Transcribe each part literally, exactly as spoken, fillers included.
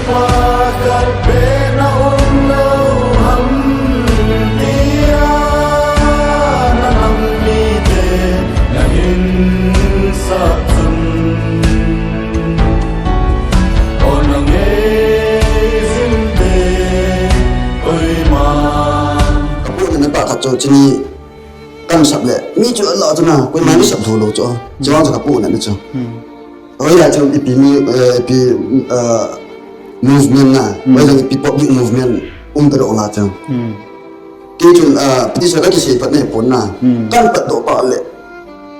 Pakhat beh na um lou ham tia, na nam mite na hin sap chun. Ona ngei jing te, koima. Ka pu na na pa khat chu chini kan sap le, mi chu a la chu na, koima mi sap thou lou chu. Chuang chu ka pu na na chu. Oi la chu ipi mi, eh, ipi, eh, movement na, oi la ipi public movement um ta lou la chu. Kei chun, ah, piti sa ka kisei pat nei pon na. Kan pat doh pa le.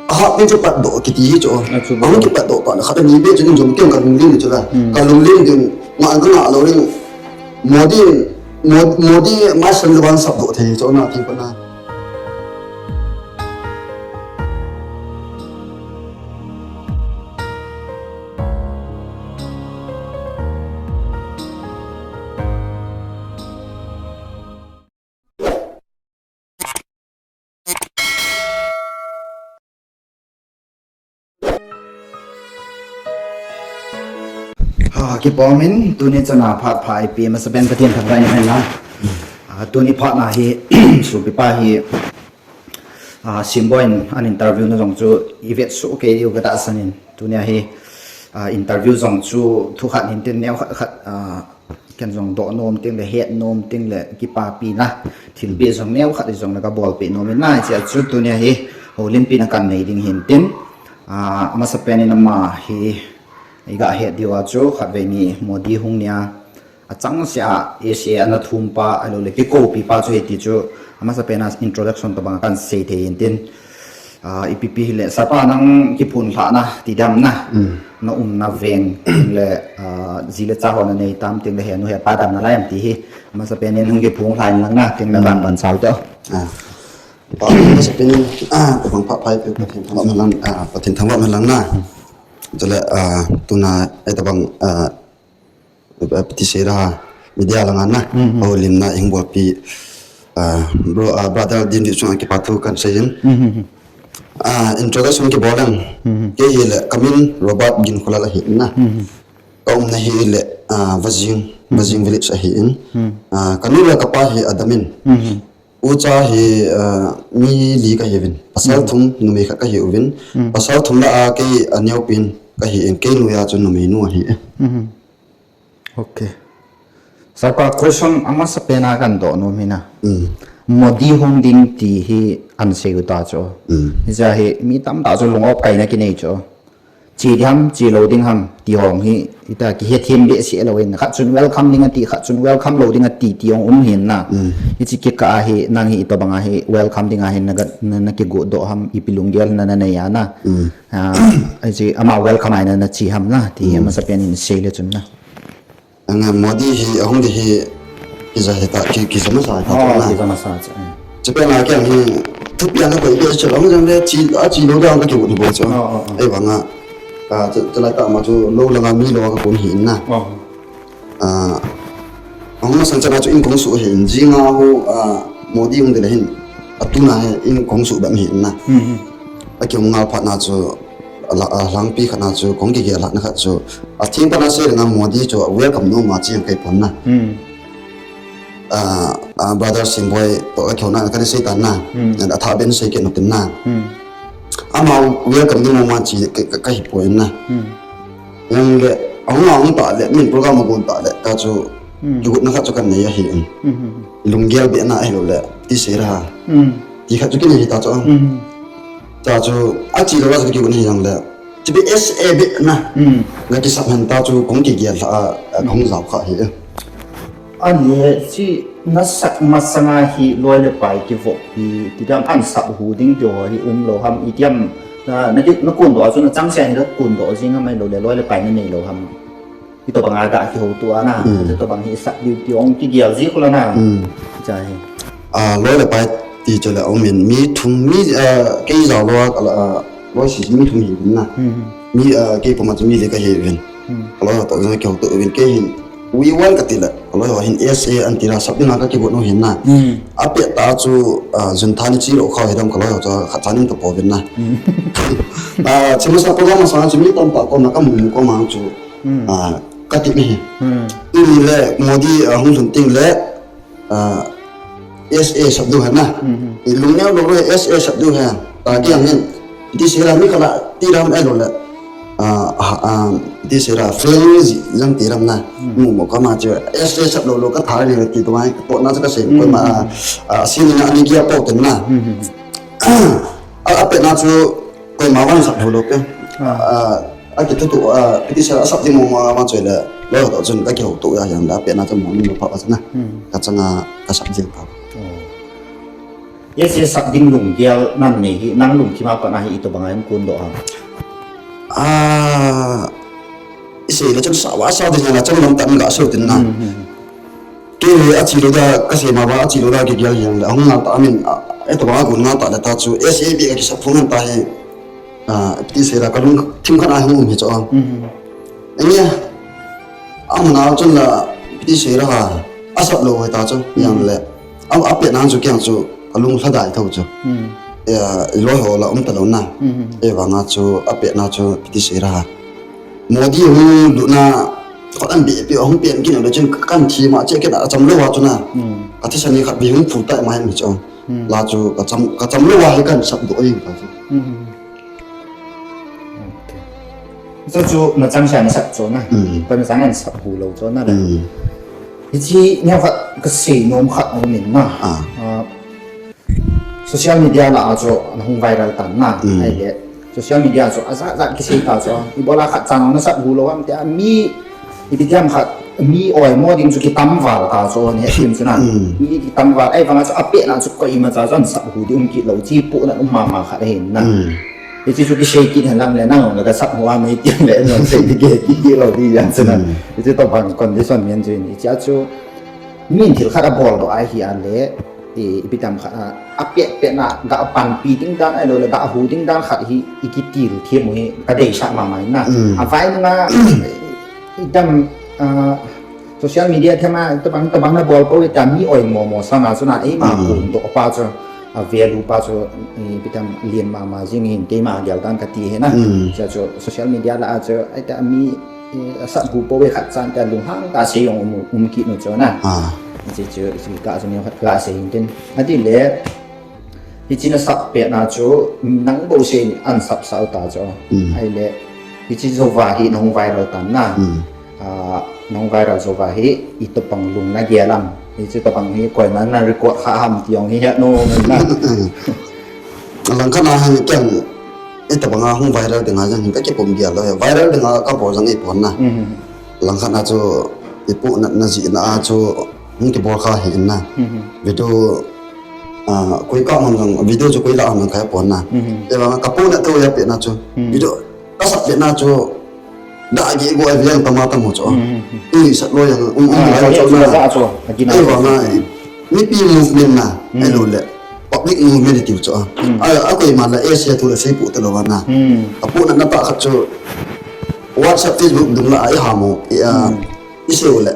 A hap ni chu pat doh kiti hi chu. A chu. A hung kipat doh pa le. Khat ni be chu ni jom keng ka lunglim chu la. Ka lunglim ding nga nga lou ring. Modi, Mod-, Modi mai san le ban sap doh thei chu na ti pa na. Ha, kipa um in, tuni chana phat pha ipi masa pen Pathen thangvah in hen lang. Ah, tuni phat na hi, supi pa hi, ah, Simboi in an interview na jong chu i vet soh kei diu ka tahsan in. Tuni a hi, ah, interview jong chu thu khat hin tin neo khat khat, ah, Ken jong doh nom ting le, het nom ting le, kipapi na thilpeh jong neo khat jong le ka bolpeh nom in na, hiche a chu tuni a hi houlimpi na kan nei ding hin tin, ah, amasa pen in ama hi i ga het diu a chu khatvei ni Modi hung nia, achangseh a S A ana thum pa, ahilou le kikoupi pa chu hi ti chu amasa pen a introduction tobang kan sei thei hin tin. Ah, ipi pi hile, sapa nang kiphun lhah na, ti dam na. Na umna veng, le, ah, ji le cha ho na nei tam, ting le he nu he pa dam na lai am ti hi. Amasa pen in hung kiphun lhah in lang na, ting le ban ban sao te. Ah. Pa, amasa pen in, ah, pa bang pa pai pe, Pathen thangvah ma lang, ah, Pathen thangvah ma lang na. Chule, ah, tuna, eh, tabang, ah, eh, piti sei ra, media langa na, houlimna, hing bolpi, ah, bro, ah, brother Dinvit chunga kipa thu kan sei in. Ah, introduction kibol leng. Kei hile, kamin Robert Ginkholal ahi na. Ka umna hile, ah, Vajing, Vajing village ahi in. Ah, kanu le kapa hi adamin. Ucha hi, ah, mi li kahiuvin. Pasal thum, numei khat kahiuvin. Pasal thum lah a kei aneopen kahi in. Kei noiya chu numei nu ahi e. Okay. Sapa, question amasa pen a kan doh nom hi na. Modi hung ding ti hi an sei u ta chu. Hiche a hi mi tamtah chu lung-op kaina kinei chu. Che ding ham, che lou ding ham, ti hong hi, ita kihethem behseh lou in, khat chun welcome ding ati, khat chun welcome lou ding ati, ti hong um hin na. Hiche kikah a hi, nang hi itobang a hi, welcome ding a hi, na ga, na, na kigot doh ham, ipi lunggel na, na nei a na. Ah, hiche ama welcome a hi na, na che ham na, ti hi amasa pen in sei le chun na. Anga Modi hi, ahung di hi, kija hita, ki, kija masa hita, oh, na. Kija masa cha. Chapena kei hi, thupi ana koi ke chu long jang le, chi, a chi lou dang ka kiu ni bo chu. Oh, oh, oh. Ei vanga, ka, chu, chu lai ta ma chu, lou langa mi lou ka kun hi na. Oh. Ah, ahung masan chana chu in kong su hi, jinga hu, ah, Modi hung di le hin, atuna hi, in kong su dam hi na. Akium ngal phat na chu, a la, a langpi khat na chu, kong kigel lhah na khat chu, atheng pana sei le na Modi chu, welcome nom a chi ang kai pon na. Ah, ah, brother Simboi, to ka kiu na, ka ni sei ta na. Atha ben sei ke no tin na. Ama welcome nom a chi, ka, ka, ka hi poi na. Yang le, ahung ahung ta le, min program agon ta le, ta chu, kigot na khat chu kan nei ahi. Lunggel be na ahi lou le, ti sei ra. Ti khat chu kinei ta chu. Cha chu, achi lou la chu kiu na hi jang le. Chu be S A be na. Nga kisap han ta chu kong kigel lha a, a kong jao kha hi. Ani hi, chi na sap masanga hi loi le pai kivop hi, ti dam an sap hu ding ti ho hi um lou ham, i tiam na, na ki, na kun doh a chu na chang sia hi na kun doh jing ham ahilou le loi le pai na nei lou ham. Hitobanga ga kihouto a na, hitobang hi sap diu ti ong kigel ji khu la na. Cha hi. Ah, loi le pai ti chu le um in mi thum mi, ah, kei jao lou a, ah, loi si mi thum hi na. Mi, ah, kei puma chu mi le ka hi vin. Ka loi to jong kihouto vin kei hin. Wi wan ka ti le, ka loi ho hin S A an ti la sap ding a ka kigot nu hin na. A pe ta chu, ah, jun tha ni chi lou kha hi dam ka loi ho chu khat cha ning to po vin na. Ah, chu masa program masa chu mi tam ta ko na ka mu ko ma chu. Ah, Kati mi. Hmm. Tuni le Modi, ah, hung lhun teng le, ah, S A sap diu ahi na. Hmm. I lungneo lou le S A sap diu ahi. Tua kiang hin. Iti sei la mi khat la ti ram e lou le. Ah, ah, ah, iti sei la friend ji jang ti ram na. Hmm. Mu mo ka ma chu. S A sap lou lou ka tha ni ti tu mai. Ko na ka sei. Hmm. Ko ma, ah, ah, si ni na ni kia po ten na. Hmm. A, a pet na chu koima vang sap lou lou ke. Ah. Ah, a ki tu tu, ah, piti sa sap di mo ma, ma choi le. Lou to chun ka ki ho tu ya yang da pet na chu mo ni mo pa pa na. Hmm. Ka changa ka sap di pa. Oh. Yes, yes, sap ding lunggel nan nei hi, nang lungthim a pat na hi itobang a hung kun doh ham. Ah, i sei le chun sa wa sa ding na chun lam tan ga so tin na. Hmm, hmm. Kei hi achi lou da, ka sei ma ba, achi lou da kigel hiang le, ahung ngal ta, I mean, a, itobang a gun ngal ta le ta chu, S A B ka kisap phung ta hi, a, ti sei la ka lungthim khat a hung um hi chu. Mhm. Enge, amun a chun la, ti sei la ha, asap lou hi ta chu, mhm, hiang le, a, a pet na chu kiang chu, ka lung lha dai tho chu. Mhm. Ya, i loi ho la um ta lou na. Mhm. Ahivang a chu, a pet na chu, ti sei la ha. Modi hung lutna, khat an beh pi hung pen kin le chun kan thi ma che ken a cham lou a chu na. Hmm. Ka thisan ni khat bi hung phu tai ma hi mi chu. Hmm. La chu ka cham, ka cham lou a hi kan sap doh hi ka chu. Hmm. Okay. Chu chu na chang sa na sap chu na. Hmm. Ka na chang an sap hu lou chu na le. Hmm. Hichi nia khat ka sei nom khat a um in na. Ah. Ah, social media la a chu ana hung viral tan na. Mm. Ahile social media chu ajat jat kisei ta chu. Ibola khat chan na sap hu lou ham tia mi, ipi tiam khat mi oimo ding chu kitam val ta chu ni he tim chu na. Mm. Mi kitam val ahivang a chu a pet na chu koima cha chu ana sap hu ding um kit lou chi pu na um mama khat ahin na. Mm. Hichi chu kisei kit hen lang le nang la ka sap hu a mi tiam le nang sei di ge kit kit lou di jang chu na. Mm. Hichi tobang condition men chu ni. Hichi a chu min thil khat a bol doh ahi a le, i, ipi tam khat a, a pet pet na, ga panpi ding dan ahilou le, ga hu ding dan khat hi, i kitil thiam u hi, ka deisah mama in na. Mm. A vai na, i tam, a, social media thiam a, tabang, tabang na bol ko, i tam mi oimo mo sa na chu na, eima, mm, kun doh pa chu, a value pa chu, ipi tam lian mama jing hin, keima gel dan ka ti hi na. Mm. Chu, chu, social media la a chu, ai ta mi, eh, a sap hu po ve khat chan ta lunghang ta sei jong um, um kit nu chu na. Ah. Hichi chu, hichi ka chu ni khat ka sei hin tin. Ati le, hichi na sap pet na chu, nang bou sei an sap sa u ta chu. Mm. Ahile, hichi jou va hi na hung viral tan na. Mm. Ah, na hung viral jou va hi, itobang lung na gel am. Hichi tobang hi, koima na record kha ham ti jong hi het nom na. Langkhat na hin kiang, itobang a hung viral ding a jang hin ka kipum gel lou. Viral ding a ka bol jang i pon na. Mhm. Langkhat na chu ipu na, na ji na a chu hung kibol kha hi in na. Mhm. Video, ah, koi ka man jang video chu koi la man ka pon na. Mhm. Ahivang a ka pu na tu ya pe na chu. Mhm. Video ka sap pe na chu. Da agi go a vial tama tamo chu. Mm. I sat lo yang, um, um, ah, lai chu na. Chu, chu, chu, agi na. Ahivang a, mipi movement na, mm, ahilou le. Public movement ti chu. Mm. A, a koima la S A tu le sei pu ta lou na. Mm. A pu na na ta khat chu. WhatsApp, Facebook dung la a i ha mo, i, a, mm, i sei u le.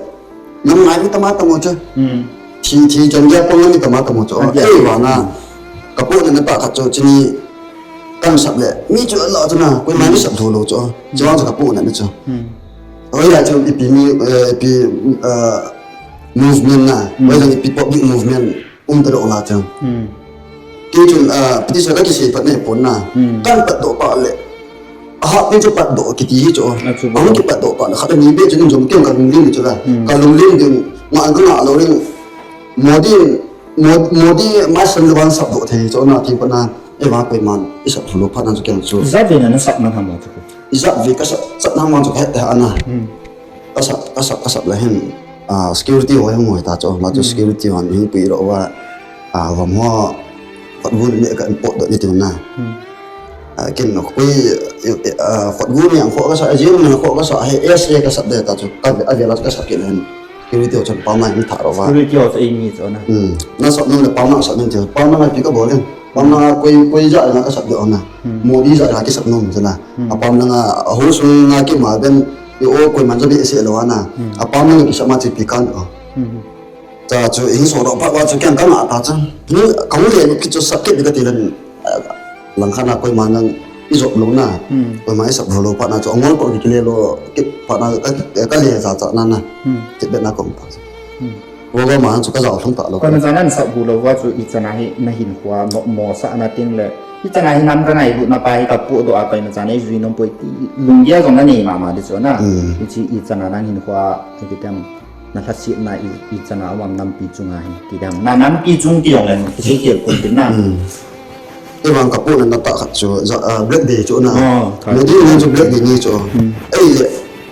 Nang ngai mi tama tamo chu. Hmm. Thi, thi chan dia pang mi tama tamo chu. Agi. Ahivang a. Ka pu na na ta khat chu chini kan sap le. Mi chu la chu na, koima mi sap tho lou chu. Hmm. Chuang chu ka pu na mi chu. Hmm. Oi la chu ipi mi, eh, ipi, eh, movement na. Hmm. Oi la ipi public movement. Um ta lou la chu. Hmm. Kei chun, ah, piti sa ka kisei pat nei pon na. Hmm. Kan pat doh pa le. A hat ni chu pat doh kiti hi chu. A chu. A hung kipat doh pa le. Khat ni be chun jom keng ka lunglim chu la. Hmm. Ka lunglim ding. Nga nga lou ring. Modi, Mo-, Modi mai san le vang sap doh thei chu na ti pa na. E vang koiman. I sap lou pa na chu keng chu. Za ve na na sap na ha mo chu. I za ve ka sap, sap na mo chu ka het ta ana. Hmm. Ka sap, ka sap, ka sap le hin, ah, security ho hung hoi ta chu, ma chu, hmm, security hon hung pui ro va, ah, vom ho, kot gun me ka import doh ni tu na. Hmm. Ah, kin no, kui, ah, kot gun yang ko ka sa, jing na ko ka sa, he, S A ka sap de ta chu, ka ve, a ve la ka sap ki len. Security ho chun pa mai mi tha ro va. Security ho chu ei mi chu na. Hmm. Na sap nun le pa na sap nun chu, pa na mai pi ka bol len. Pamlanga koi, koi ja nga ka sap de ona. Hmm. Modi ja nga ki sap nom jana. Hmm. A pamlanga a ho sung nga ki ma ben i o koi man ja be se lo ana. Hmm. A pamlanga ki sap ma chi pi kan o. Hmm. Cha chu in so ro pa wa chu keng ka nga ta cha. Ni ka mu le ki chu sap ke bi ka ti len, eh, lang kha na koi man nang i jop lou na. Hmm. Koima i sap lou phat na chu angol ko ki le lou, ki phat na ka, ka le cha cha na na. Hmm. Ki bet na kom pa. Hmm. Program a chu ka jao thong ta lou. Koima cha nan sap bu lou va chu i chana hi na hinkho a nopmo sa na ting le. I chana hi nam ka ngailutna pa hi ka podoh a koima cha nei jui nom poi ti lunggel jong na nei mama di chu na. Hmm. I chi i chana nang hinkho a i ti tem. Na lhasetna i, i chana a um nampi chunga hi, ti dam. Na nampi chung ti jong le, kisei kel kon tin na. Hmm. Kei vang ka pohnatna tah khat chu, ja, ah, Black Day chu na. Oh, thai. Modi ni chu Black Day ni chu. Hmm. Ei le,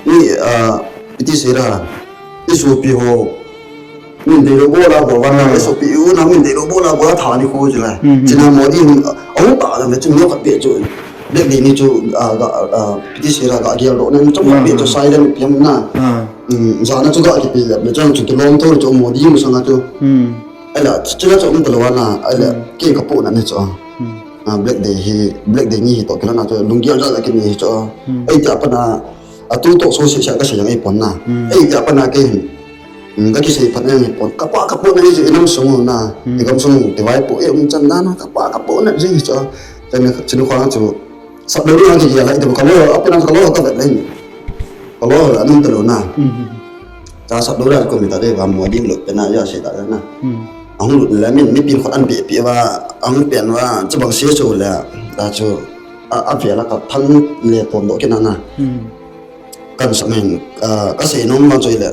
ni, ah, iti sei ra, i sopi ho, min dei lou bol a bol vang na, hmm, i sopi u na, min dei lou bol a bol a tha ni khu chu la. Hmm, hmm. China Modi, ah, a hung ta le chu, ni khat pe chu. Black Day ni chu, ah, ga, ah, iti sei ra, ga gel doh na, chu, hmm, pe chu, hmm, silent piam na. Hmm. Um, jana chu ga kipe le, le chang chu kilom tho chu Modi masanga chu. Hmm. Ahile, chu, chu la chu um talou na, ahile, hmm, kei ka pohnat ni chu. Hmm. Ah, Black Day hi, Black Day ni hi toh kilhon a chu, lunggel jat a kinei hi chu. Hmm. Ei tia pat na, a tu toh so se se ka sei jong ei pon na. Hmm. Ei tia pat na kei hin, um, ka kisei phat na hi pon. Ka pa ka pohnat ni chu i nam sung na, hmm, i gam sung, ti vai po, ei um chan na na, ka pa ka pohnat jing hi chu. Chani, chani khang chu, Sap lou ding a kigel lai, ti ka lo, a pena ka lo ka vet lai. Ka lo, a nung ta lou na. Mhm. Ta sap lou la ko mi ta de ba mo ding lo pena ya se ta na. Mhm. A hung lut le min, mipi khut an pe pe va, a hung pen va, chu bang se chu le, ta chu, a, a vel a ka thang le pon doh kit na na. Mhm. Kan sa men, a, ka sei nom ma chu le.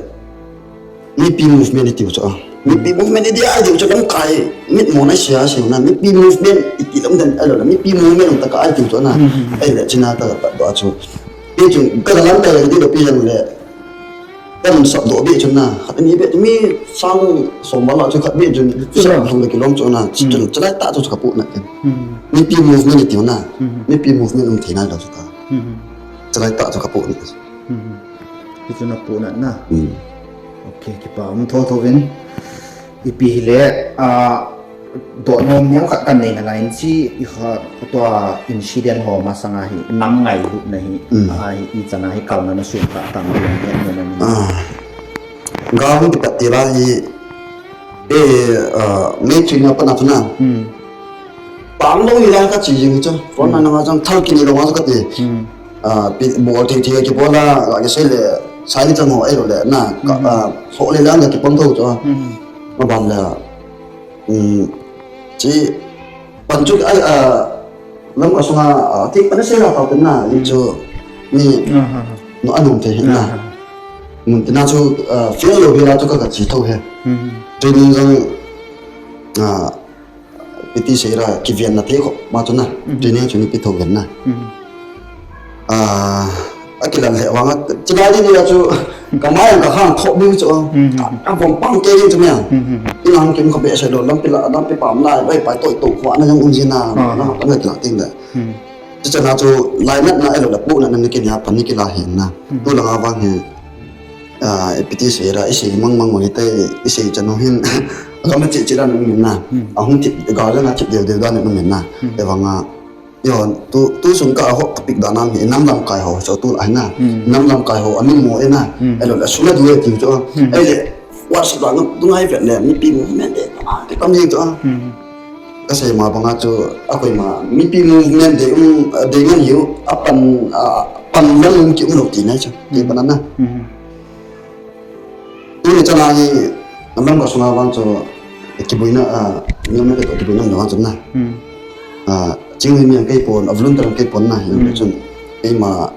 Mipi movement i tiu chu a. Mipi movement i dia i tiu chu lamkai mitmo na sia sia na. Mipi movement i ti lam den a lo na. Mipi movement um taka i tiu chu na. Hmm, hmm, hmm. Ahile china ka pat doh chu. Ti chu ka la lamkai i ti lo pi jang le. Kan sap doh be chu na. Khat ni be mi sang som ba la chu khat be chu. Chu sa, sa hung le kilom chu na. Hmm. Chu, chu lai ta chu ka pu na. Hmm. Mipi movement i tiu na. Hmm. Mipi movement um thei na lo chu ka. Hmm. Chu lai ta chu ka pu na. Hmm. Hi chu na pohnat na. Hmm. Ok, kipa um tho tho vin. Ipi hile, a, doh nom neo khat kan nei na lai in chi i kha tua incident ho masanga hi nam ngailutna hi, hmm, a, hi i chana hi kalna na sum kha tang hi ne ne ne. Ah. Ga hung ti pat ti la hi, e, a, mei chin na pa na pa na. Hmm. Pang lo hi la ka chi jing chu. Front line, hmm, na nga chang thal kini lo nga ka ti. Hmm. Ah, pi, bol thei thei kibol a, la kisei le, sai ni chang ho, ei lo le, na, ka, mhm, ah, so le la na kipon tho chu. Mhm. Ma ban le, um, chi, pan chu, ai, ah, lam a sunga, ah, ti pan sei la tau na, i chu, ni, aha, no anung te na. Aha. Mun te na chu, ah, fail lo vela chu ka, ka chi tho he. Mhm. Training jong, ah, Piti sei ra, kiven na thei kho, ma chu na, mhm, training chu ni pi tho ven na. Mhm. Ah, a kilan le vang a, chilai ni ni a chu, ka mai ang ka khang tho bi chu, mhm, a, a vom pang ke ni chu me. Mhm. I lang kim kho be se lo, lam pi la, lam pi pam na, bai pai toi to khwa na jong um ji na, ah, na, na kilang ting le. Mhm. Chu chana chu, lai nat na, elo la pu na, na ni ki nia, pan ni ki la hin na. Mhm. Tu la nga vang he. Ah, ipiti sei ra, isei mang mang ngoi te, isei chanu hin, kama chi chi dan um na. Hmm. Ahung thip, ga dan a thip deu deu dan um na. Hmm. Evanga, yo, tu, tu sung ka ho topic dan a mi, nam lamkai ho, so tu ai na. Hmm. Nam lamkai ho, amin mo e na. Hmm. Elo, la suna du e tiu cho. Hmm. Ele, WhatsApp dan, tu ngai vet le, mipi movement de, ah, ki tam ni cho. Hmm. Ka sei ma banga chu, a koima, mipi movement de um, de ngan hiu, a pan, a pan lang um ki um lo ti nai chu, ti, hmm, pan na. Hmm. Tuni chana hi, lam ka sunga vang chu, kibuina, a, ni me ka kibuina ni vang chu na. Hmm. A, ching ni mi ang kei pon, a volunteer ang kei pon na, hmm, chun, keima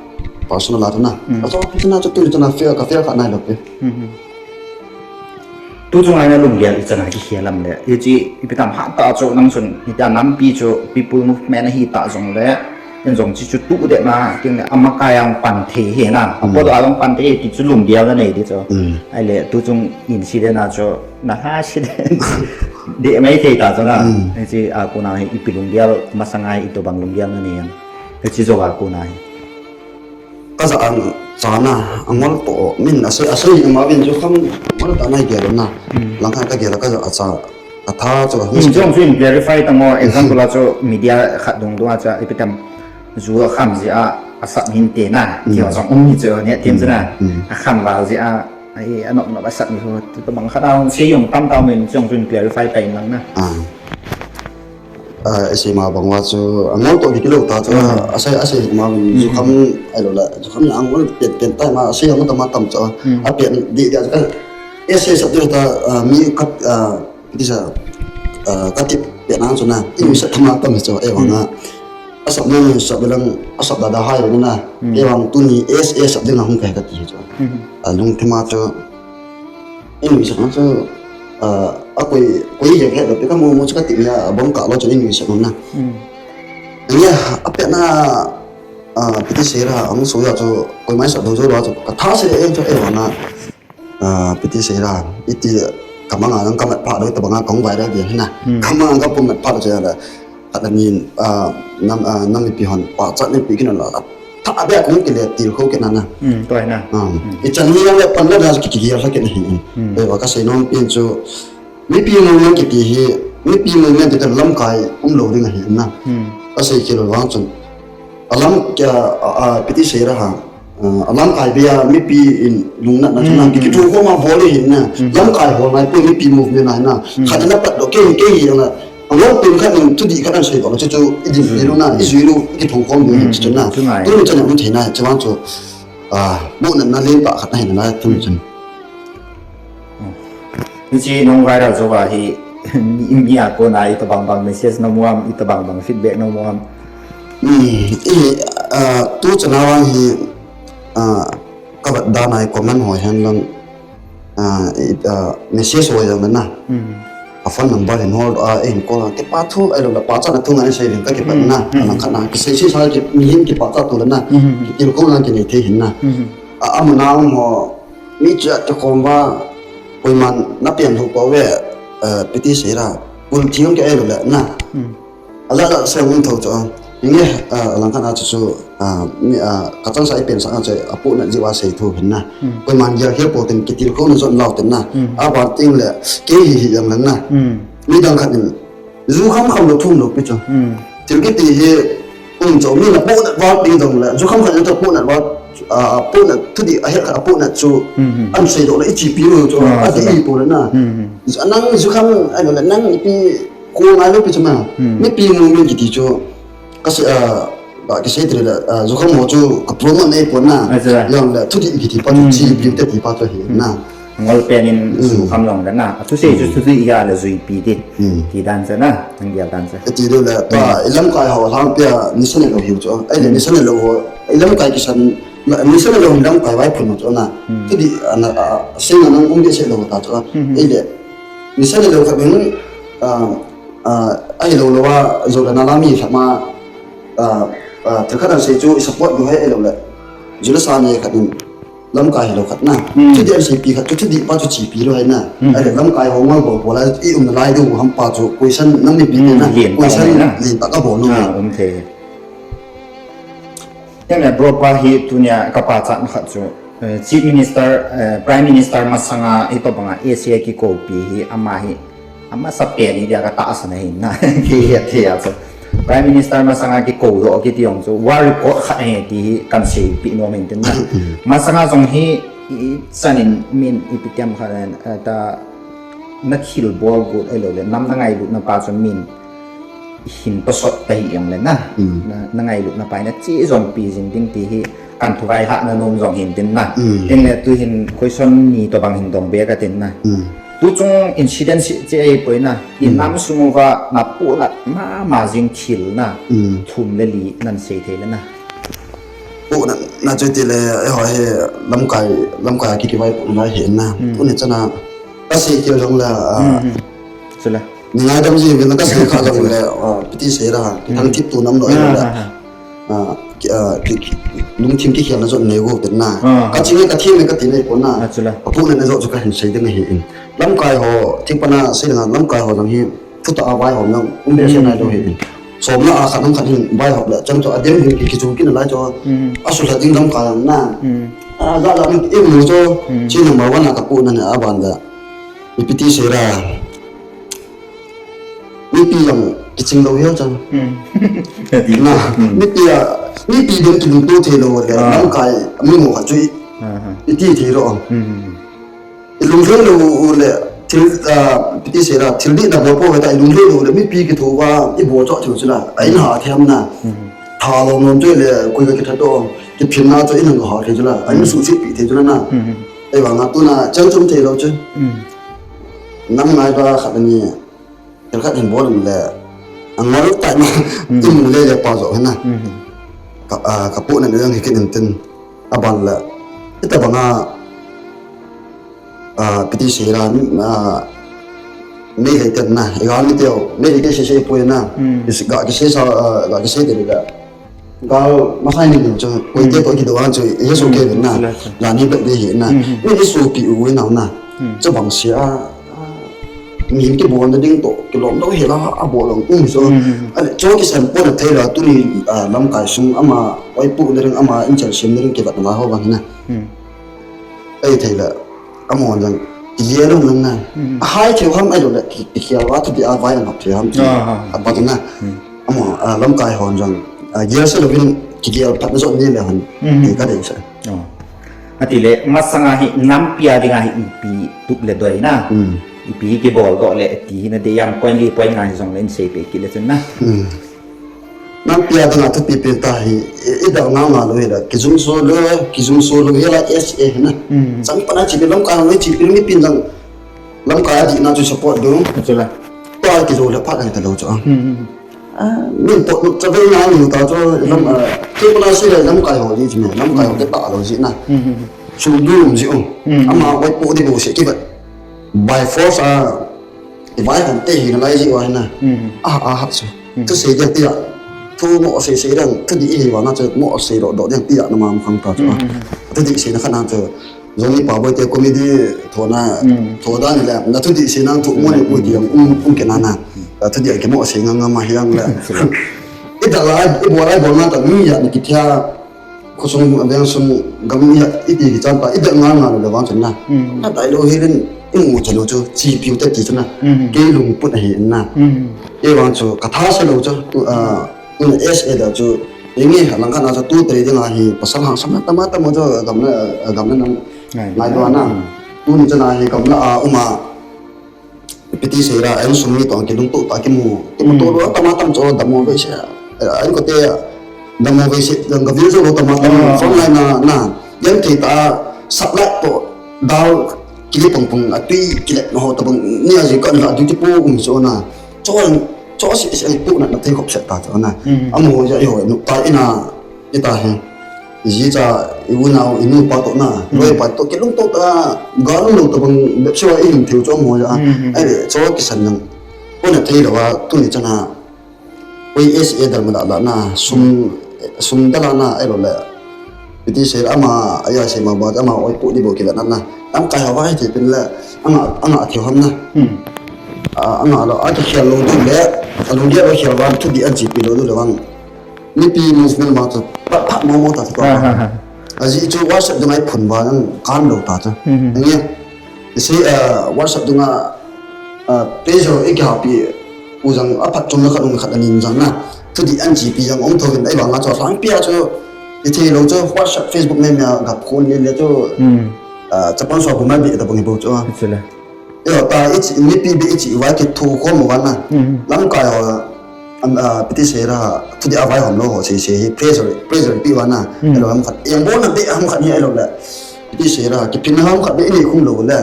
personal a chu na. Hmm. A so, chana chu tuni chana fail, ka fail kha nai lo pe. Hmm. Tu chunga na lunggel i chana kikhel lam le. I chi, ipi tam hat ta chu nang chun, hitia nampi chu people movement ahi ta jong le, in jong chi chu tu de na, king le amakai ang pan thei he na. Hmm. Apo do a jong pan thei ti chu lunggel na nei ti chu. Hmm. Ahile, tu chung incident a chu, na ha accident. De mai thei ta chu na. Hmm. I chi, a kona hi ipi lunggel, masanga hi itobang lunggel na nei ang. I chi jo a kona hi. Ka ja ang chana, angol to, min asei, asei ma vin chu kham, ngol ta nai gel na. Hmm. Lang khan ka gel ka ja a cha, a tha chu. Hmm, jong chu in clarify ta mo, example a chu media khat dung dung a cha, ipi tam, ju a kham ji a, a sap hin te na, hmm, ti jong um ni chu ne, tim chu na. Hmm. A kham val ji a, ai, a nop nop a sap ni ho, tu bang khat a hung sei jong tam ta min jong chu in clarify ta in lang na. Ah. Ah, ese ma bang uva chu, angol toh kikilo ta chu, ah, ase, ase ma bang, jukham, ai lo la, jukham angol pen, pen tai ma, ase ang ta ma tam chu, a pen di, di chu ka, ese sap tu ta, ah, mi ka, ah, di sa, ah, ka tip pen ang chu na, i mi sa thama tam chu, e wang a. Asap na, sap lang, asap da da hai na, e wang tuni, es, es sap ding a hung kai ka ti chu. A lungthim a chu, Inui sat na chu, ah, a koi, koi jeng het lo pi ka mu mu chu ka ti nia, a bang ka lo chu inui sat na. Ania, a pet na, ah, piti sera, ang so ya chu, koi mai sat do jo lo chu, ka tha se e chu e wa na. Ah, piti sera, iti ka manga nang ka mat pha do ta banga kong vai da dia na. Ka manga ka pum mat pha do chu ya la. Khat anin, ah, nam, ah, nam mipi hon, pachat nei pe kit na la. Tha beh kong kile tilkhou kit na na. Hmm, tua hi na. Ah, i chan ni le pan la da ki ki ya sa kit na hi. Hmm. Ei va ka sei nom pen chu, mipi movement kiti hi, mipi movement ti ta lamkai um lo ding ahi na. Hmm. Ka sei kit lo vang chun. A lam kia, a, a, piti sei ra ha. Ah, a lamkai bia mipi in lungnatna chu na, ki, kithukhom a bol hi na. Lamkai hol nai poi mipi movement na hi na. Khat na pat do kei, kei hi na. Angol pen khat in thudih khat an sei bol chu chu i din, i lu na, i zui lu, i kithukhom bol hi chu na. Chu ngai. Tu ni chan um thei na, chu vang chu, ah, bu na na len pa khat na hi na tu ni chan. Hiche nung viral jou a hi, mi, mi a kona itobang bang message na mu am, itobang bang feedback na mu am. Hmm, i, ah, tu chan a vang hi, ah, ka vat dan a i comment ho hen lang, ah, i, ah, message ho jong na. Hmm. A phone number hin hol, ah, hin call, kipathu, ahilou le pachatna thu ngai sei ding ka kipat na. Hmm. Alang khat na, kisei sei sa ki, mihem kipachat tu le na. Hmm. Kitilkhou na kinei thei hin na. Hmm. A, amun a um ho, mi chu a kikhom va, koiman na pian lou poi ve, eh, piti sei ra, bul thi hung kei lou le na. Hmm. A la la sei hung tho chu. Inge, eh, alang khat a chu chu, ah, mi, ah, ka chang sa i pen sa a chu, a pu na ji va sei thu hin na. Hmm. Koiman gel khel poi tin kitilkhou na jon lau tin na. Hmm. A ban ting le, kei hi hi jong le na. Hmm. Mi dang khat in, Jukham kham lou thum lou pi chu. Hmm. Thil kiti hi, um chu, mi na pu na val pi dong le, jukham khat chu pu na val, a, pu na thudih a het khat a pu na chu, hmm, hmm, an sei doh le i chi pi lou chu, ah, a ti i pu le na. Hmm, hmm. Nang jukham, ai le nang ipi ko ngai lou pi chu na. Hmm. Mipi movement kiti chu, ka sei, a, Ba, kisei tile, ah, jukham ho chu ka promote nei pon na. Acha. Jong le, thudih kiti pa chu, hmm, chi pi te ti pa chu hi na. Ngol pen in, hmm, jukham jong le na. A thusei chu, hmm, thusei a le jui pi ti. Hmm. Ti dan chu na, nang gel dan chu. Ti le, ta, hmm, i lamkai ho lang pia, nisa nei lou hiu chu. Ai le, hmm, nisa nei lou ho. I lamkai kisan, na, nisa nei lou lamkai vai phun chu na. Hmm. Thudih, a, na, a, sing na nang um de se lou ta chu. Hmm. Ai le, nisa nei lou kha bin, ah, Ah, ahilou lou a, jou le na la mi khat ma, ah, ah, thil khat an sei chu i support lou hai ahilou le. Ju le sa nei khat in lamkai hilou khat na. Hmm. Thudih an sei pi khat chu thudih pa chu chi pi lou hai na. Hmm. Ahile lamkai ho ngol bol bol a i um na lai diu ham pa chu question nang ni pi, hmm, na. Lien ta, question na. Lien ta ka bol nu. Ah, um the. Hijeh a bro pa hi tunia ka pachat khat chu, eh, Chief Minister, eh, Prime Minister masanga hitobanga A C A kikoupi hi ama hi, amasa pen hi dia ka tahsan ahi na. Kihet thei a chu. Prime Minister masanga kikou doh kiti jong chu war report khat ahi ti hi kan seipeh nom in tin na. Masanga jong hi i, i chanin min ipi ti ham khat, eh, ta na thilbol got ahilou le, nam na ngailutna pa chu min hin tosot ta hi jong le na. Hmm. Na, na ngailutna pa hi na che jong pi jing ding ti hi kan thu vaihahna nom jong hin tin na. Hmm. Tin le tu hin question ni tobang hin dong be ka tin na. Hmm. Tu chung incident si che ahi poi na. Hmm. I nam sung uva na ponat mama jing thil na. Hmm. Thum le li nan sei thei le na. Ponat na chu tile, eiho hi lamkai, lamkai a kikivaipohna hi na. Hmm. Tuni chan a, ka sei kit jong le, ah, hmm, hmm. Chule. Ni ngaidam ji uvin ka sei kha jong le, ah, piti sei ra, hmm, thangthip tu nam lou, ah, le. Ah, ah. Ah, ki, ah, ki, ki, lungthim kikhelna jong nei got na. Ah. Ka ching e ka thim e ka ti nei pon na. Ah, chule. Ka ponat na jong chu ka hin sei ding ahi in. Lamkai ho, thing pana sei ding a lamkai ho jong hi, Thutah a vaihom jong um behseh nai lou hi. Somna a khat hung khat hin vaihom le, chang chu a dem hin ki, kichung kit nalai chu. Hmm. A sulha ding lamkai jong na. Hmm. A, ja ja min i mu chu. Hmm. Chi number one a ka ponat na a ban le. Ipi ti sei ra. Mipi jong kiching lou hiu chang. Hmm. Na, hmm, mipi a, mipi dem kilungto thei lou le, ah, lamkai mi mu khat chu i, ah, ah, i ti thei lou. Hmm. I lunglheng lou u le, Thil, ah, piti sei la, thil dihna bol pou hita, i lunglut lou le, mipi kitho uva, i bol chom thei chu la, a in ha thei ham na. Tha lom lom chu le, koi ka kitha to, kiphinna chu in hung ha thei chu la, a in suhset pi thei chu la na. Ei vang a tuna, chang chom thei lou chu. Nam ngai ba khat ani, thil khat hin bol le, a ngol tai ma, i mu le le pa jo hina. Ka, ah, ka pu na le yang hi kin tin, a ban le, ita banga, ah, piti sei la, ah, Meitei ten na, i gal mi teu, Meitei te sei sei poi na, ga kisei sa, ah, ga kisei te la. Gal masai ni chu, poi te to kido an chu, i so ke na, la ni be de hi na. Mi ni so pi u na na. Chu bang sia, mi kibol na ding to, kilom lou hi la, a bol lou um so. Ale, chu kisan pon a thei la, tuni, ah, lamkai sung ama, oi pu na ring ama, in chal sim na ring kivat na ho bang na. Ei thei la, amahon jong, kigel lou nang na. Ahai thei ham ahi lou le, ki, kikhel va thu di a vai anop thei ham ti. Ah, ah. Apat na. Amaho, ah, lamkai hon jong, ah, gel sa louvin, kigel phat na jong ni le hon. Ti ka dei sa. Oh. Ati le, masanga hi, nampi a dinga hi, ipi tup le doi na. Ipi kibol doh le, ti hi na dei ham point li point nga hi jong le, in sei pe kit le chun na. Nampi a dinga thupi pen ta hi, i, i dal nga nga lou hi la, kijum so lou, kijum so lou hi la S A hi na. Chang pana chi pi lamkai hon chi pi mi pin jang lamkai a dihna chu support ding. Chu la. Pa kijou le phat ai ta lou chu. Ah, min pot nu cha vei na ni ta chu lam, ah, ke pana si le lamkai ho di chu me, lamkai ho ke ta lou ji na. Chu du um ji u. Ama wai po di bo se ki ba. By force a, i vai hon te hi na lai ji wa na. A, a ha chu. Chu sei dia tia. Thu mo sei sei dang, thu di hi wa na chu mo sei do do dia tia na ma khang ta chu. Thu di sei na kha na chu. Jong ni pa boi te comedy tho na, tho da ni le. Na thu di sei na thu mo ni pu ti yang um, um ke na na. Thu di ke mo sei nga nga ma hiang le. I da la, i bol ai bol na ta mi ya ni ki tia. Khosung veng sung gam ni iti ki chan pa, i da nga nga le vang chun na. Na dai lou hi len i mu cha lou chu, chi piu te ti chun na. Kei lungput ahi na. Ei vang chu, ka tha sa lou chu, tu, ah, tu na S A da chu, i nge ha lang kha na chu, tu te ding a hi, pasal hang sam na tama tama chu, gam na, gam na nang. Ngai do na. Tu ni chun a hi, gam na a, um a, Piti sei la, a insung mi toh kilungtoh tah kimu, kimu to lou, tama tam chu dammo vei se. A in kote dammo vei se, dang ka view lou tama tam, front line na, na, yan thei ta, sap light toh, dal, kile pong pong, a tui, kile na ho tabang, ni a ji ka na duty po um so na. Cho, cho si, si, pu na, na thei khop set ta cho na. Amo ja i ho, nu ta ina, Ita hi, i ji cha, i u nao, i nu pa toh na, loi pa toh, kilungtoh ta, ga lungtoh ta bang, bep siwa i hing theu chu amo ja. Ai le, chu kisan jang. Kona thei lou a, tuni chana, oi S A dal ma da la na, sum, sum da la na, ai lou le. Piti sei ama, aya sei ma ba, ama oi pu di bo ki la na na. Lamkai ho va hi thei pin le, anga, anga theu ham na. A, anga lou, a kikhel lou tu le, a lung dia lou khel va, thu di an chi pi lou tu le vang. Mipi movement ma chu, phat, phat mo mo ta chu. Ajeh chu WhatsApp dunga i phun ba nang kan lou ta chu. Nge, i sei, ah, WhatsApp dunga, ah, pressure i kihapi u jang a phat chom na khat um khat anin jang na. Thu di an chi pi jang um tho vin ai vang a chu lang pi a chu i thei lou chu WhatsApp, Facebook me me a gap khun le le chu. Ah, chapang so bu ma bi ta bang hi bo chu. Eo ta, i chi, mipi be i chi, i vai kitho khom u vang na. Lamkai ho, am, ah, piti sei la, thu di a vai hom lou ho, sei sei hi, pressure, pressure pi vang na. Elo ham khat, yang bo na be ham khat ni elo le. Piti sei la, kiphin na ham khat be ni khum lou le.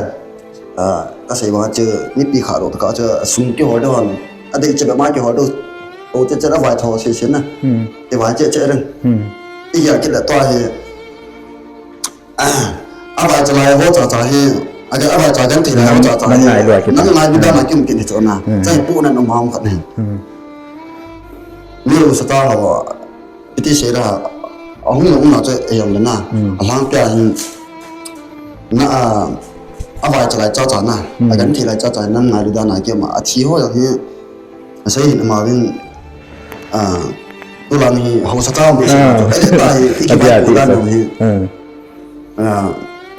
Ah, ka sei vang chu, mipi kha lou ta ka chu, sum kihol dou ham. A dei che be ma kihol dou. O che che la vai tho sei sei na. I vai che che ren. I ya ki la to hi. A vai chalai ho cha cha hi, a, a vai cha genthei lai ho cha cha hi. Nang ngai lua kit. Nang ngai lua na kim kit ni chu na. Chai pu na nung hong khat ni. Mi u sa ta ho, piti sei la, a hung na um na chu e yong le na. A lang pia hin, na a, a vai chalai cha cha na. A genthei lai cha cha nang ngai lua na kim a thi ho yang hi. A sei hin ama vin, a, tu lang hi, ho sa ta mi sei. Ai ta hi, i ki vai pu da no hi. Ah,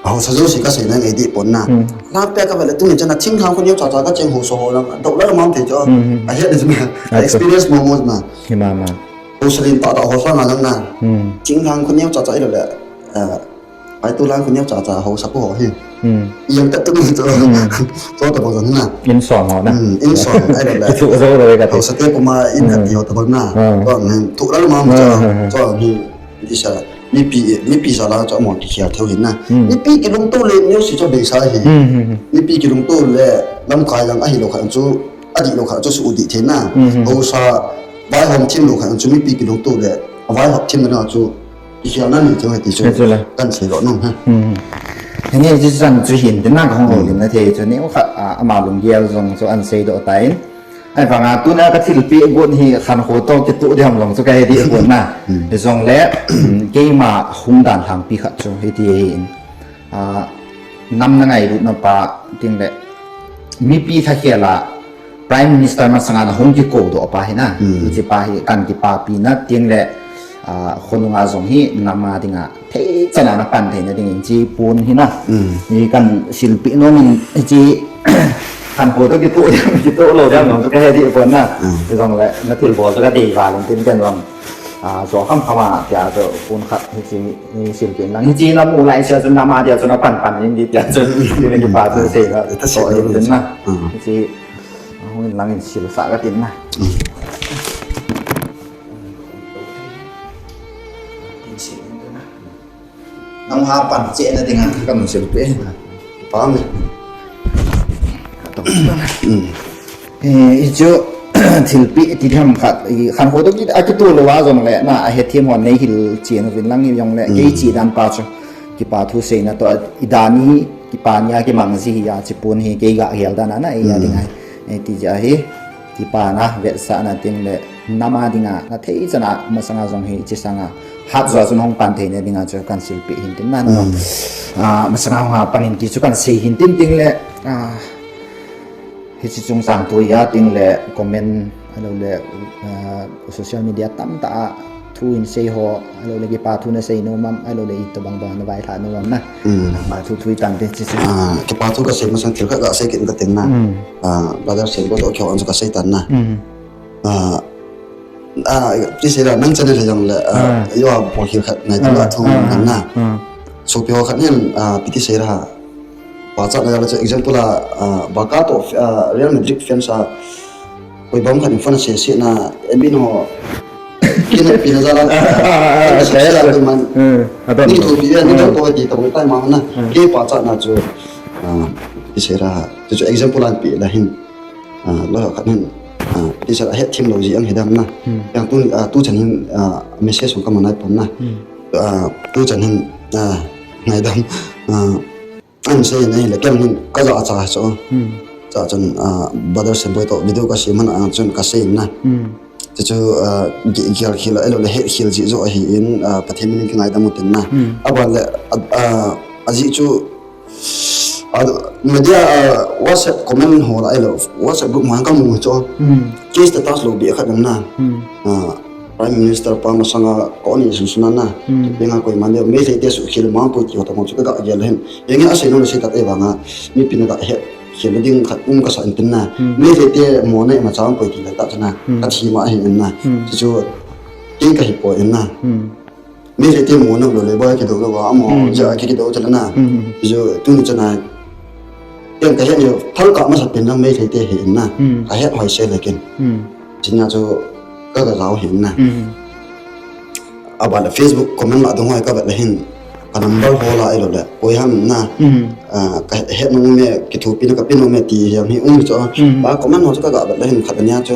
hausa jouse kasei nang ei dih pon na. Lampi a kavele tuni chana thinglhang khu neo chacha kacheng hausa ho lang, dou la lamam thei chu. A het ni chu na. Experience mo mo na. Hima ma. Hausa lentah tah ho sanga lang na. Thinglhang khu neo chacha i lo le. Ah, ai tu lang khu neo chacha hausa pu ho hi. Hmm. Yang tak tu ni tu. Hmm. Tu tak boleh na. In song ho na. Hmm, in song, ai lo le. Itu zo lo ka tu. Sa te kuma in ka ti ho tak boleh na. Hmm. Tu ang tu la ma ma tu. Hmm, hmm, tu ang ni di sa. Mipi, mipi sa la tu mo ki khia theu hin na. Hmm. Mipi kilungto le ni si tu be sa hi. Hmm, hmm, hmm. Mipi kilungto le lamkai lang ahi lo kha chu, adi lo kha chu su di the na. Hmm, hmm. Ho sa vai hom thim lo kha chu mipi kilungto le vai hom thim na chu. Ikhialna ni chu hiti chu. Hiti chu la. Kan sei lo nung ha. Hmm. Henge chu chan chu hin tin na ka hong ho lim na thei chu ni kha, a, ama lunggel jong chu an sei doh ta in. Ahivanga tuna ka thilpeh got hi khankho toh kitoh ding ham jong chu ka he deh pon na. Hmm. Hijongle, keima hung dan lhangpi khat chu hiti hi in. A, nam na ngailutna pa ting le mipi thakhel a Prime Minister masanga na hung kikou doh pa hi na. Hmm. Hiche pa hi kan kipapi na ting le, a, khonunga jong hi nam a dinga thei chan a na pan thei na ding in chi pon hi na. Hmm. Hi kan silpeh nom in hiche khankho toh kitoh, kitoh lo ding nom ka he deh pon na. Hmm. Hijongle na thilbol chu ka dei val in tin ken jong. A, jo kham kham a, tia chu pon khat hiche, ni silpeh in lang. Hiche na mu lai sia chu nam a dia chu na pan pan in di tia chu. Hiche ni pa chu sei na. Ta sei to na. Hiche, a, hung in lang in sil sa ka tin na. Hmm. Tin sil in na. Nang ha pan che na ding a, ka mun sil pe. Pa me. Ka tong. Hmm. Eh, hichu, thilpeh ti tham khat, i khankho toh ki, a kitoh lou a jongle, na, a hethem hon nei hil chen uvin lang hi jongle, kei chi dan pa chu, kipa thu seina toh, i dan hi, kipa nia kimang ji hi a, chi pon hi, kei ga hel dan a na, ei a ding ai. Eh, ti ja hi, kipa na, vetsahna tin le, nam a dinga, na thei chan a, masanga jong hi, chi sanga, hat jo a chun hong pan thei na dinga chu kan silpeh hin tin na, no. Hmm. A, masanga hung a pan in ti chu kan sei hin tin ting le, a, Hiche chungchang thu a ting le comment, ahilou le, ah, social media tamtah a thu in sei ho, ahilou le kipa thu na sei nom am, ahilou le itobang bang na vailhah nom am na. Hmm. Nangma thu thu i tan te hiche chu. Ah, kipa thu ka sei masang thil khat ka sei kit ka tin na. Hmm. Ah, brother Senboi toh kihou a chu ka sei tan na. Hmm. Ah, ah, ti sei la nang channel le jong le, ah, ah, yo a bol khel khat ngai tu la thu ah, ah, na. Ah. Sopi ho khat nin, ah, pi ti sei la. Pachatna jal a chu example a, ah, Barca toh, ah, Real Madrid fans a, koi bang khat in fan a se se na, M B no, kina pina jal a, ah, ah, ah, ah, se se la tu man. Hmm, adon ni lo. Thu pi ni lo ko ti tong tai ma na. Hmm. Kei pachatna chu, ah, ti se la, chu chu example an pi la hin. Ah, lo khat hin, ah, ti se la het thim lo ji ang hi dam na. Hmm. Yang tu, ah, tu chan hin, ah, message sung ka man nai pon na. Hmm. Ah, tu chan hin, ah, ngai dam. Ah, An sei na hile ken hin ka ja cha chu. Hmm. Cha chun, ah, brother Senboi toh video ka sei man a chun ka sei na. Hmm. Chu chu, ah, gi-, gial khel a, ahilou le het khel ji jo ahi in, ah, Pathen min in kingaidam u tin na. Hmm. Aban le, ah, ah, ajeh chu, ah, media, ah, WhatsApp comment ho la ahilou, WhatsApp group ma ka mu chu. Hmm. Case status lo be khat na. Hmm. Ah, Prime Minister pa masanga ko ni sun sun na. Hmm. Benga koima deu, Meitei te suhkhel mang poi ti ho tamo chu ka ga gel hin. Henge asei nom le sei ta te vanga, mipi na ga het khel ding khat um ka sa in tin na. Hmm. Meitei te mo na ima chang poi ti le ta chana. Hmm. Ka thi ma hin na. Hmm. Chu chu, kei ka hi poi in na. Hmm. Meitei te mo na lo le ba ki do lo ba mo, hmm, ja ki ki do chana. Hmm. Chu chu, tuni chana. Ken ka het ni, thal ka masa pen lang Meitei te hi in na. Hmm. Ka het hoi se le ken. Hmm. China chu ka ga jao hin na. Hmm. Aban le Facebook comment la dong hoi ka vet le hin. Ka number ho la ahilou le. Koi ham na. Hmm. Ah, ka het nom me, kithopi na ka pe nom me ti hiam hi um chu. Hmm. Ba comment ho chu ka ga vet le hin khat nia chu.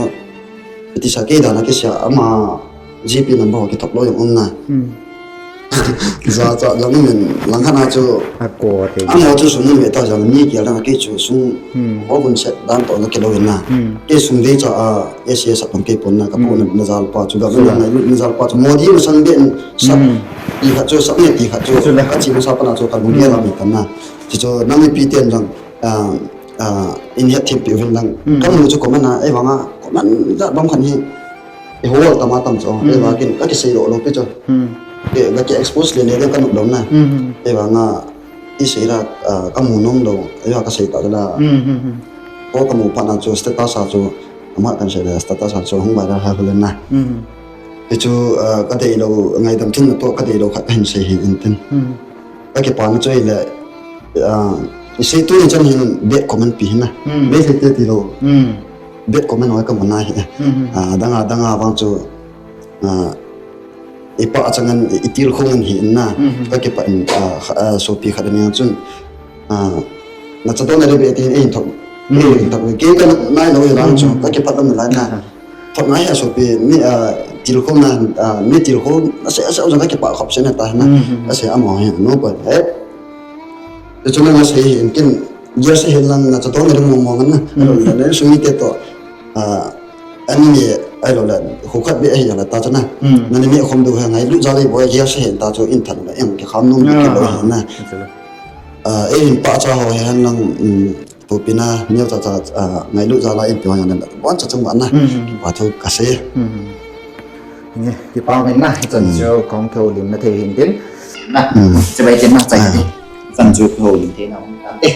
Ti sa kei dan a kei sia ama G P number ho kithop lou jong um na. Hmm. Jacha jong min lang khat na chu. A ko te. Ama chu sum me ta jong ni kial dan a kei chu sum. Hmm. Ho gun set dan toh na kilou in na. Hmm. Kei sum dei cha a S A S a pang kei pon na ka pu na, hmm, na jal pa chu ga na, na jal pa chu Modi masang be sa. Hmm. Ti khat chu sa ne ti khat chu. Chu la. Ka chi masa pa na chu ka lung ge la mi kan na. Chu chu nang mipi ten jong, ah, ah, in het thim pi uvin lang. Hmm. Ka mu chu comment a, ei vanga, comment jat bang khat hi. I hol tama tam chu, hmm, ei vangin, ka kisei lo lo pi chu. Hmm. Ke, ka ki expose le le ka nup lo na. Hmm. Ei vanga, i sei la, ah, ka mu nom lo, ei vanga ka sei ta la. Hmm, hmm, hmm. Ko ka mu pa na chu status a chu, ama kan sei le status a chu hung viral ha hul na. Hmm. Hi chu, ah, ka dei lo, ngaidam thim na toh ka dei lo khat ka hin sei hi in tin. Hmm. Ka kipa na chu le, Ah, isei tuni chan hin bad comment pi hin na. Hmm. Bad hite tilou. Hmm. Bad comment ho kamu na hi. Hmm. Ah, dang a, dang a vang chu, ah, ipa chang in, i, itilkhou in hi in na. Hmm. Kakipah in, ah, kha-, ah, sopi khat in jong chun. Ah, nacha dona le bad tin ei thot. Hmm. Ei thot. Kei kana nailou hi vang chu. Hmm. Kakipah lou lai na. Ah. Thot ngai hi a sopi, mi, ah, tilkhou na, ah, mi tilkhou, ase, ase, jong kakipah khop se na ta na. Hmm, hmm, hmm. Ase amaho hi, no pa, eh. Te chu nang asei hi, in kin, gear se hin lang nacha dona le mong mong na. Hmm. Ahilou le, na sumi te toh, ah, ani ni, ahilou le, khu khat beh ahi la ta chu na. Hmm. Nani mi khom du hi ngailut jal a boi, gear se hin ta chu in than le, eng kikham nom kilou hi na. Ah, chu le. Ah, ei in pachat ho hi hen lang, um, Tupina, neocha cha, ah, ngailut jal a in pi ho jong le, bon cha chung vang na. Hmm, hmm, hmm. Kipathu kasei. Hmm, hmm. Nge, kipa min na, hichan chu kong thoulim na thei hin tin. Na, hmm. Chibai tin na, chai tin. Ah. Hichan chu thoulim thei na, um, tan te.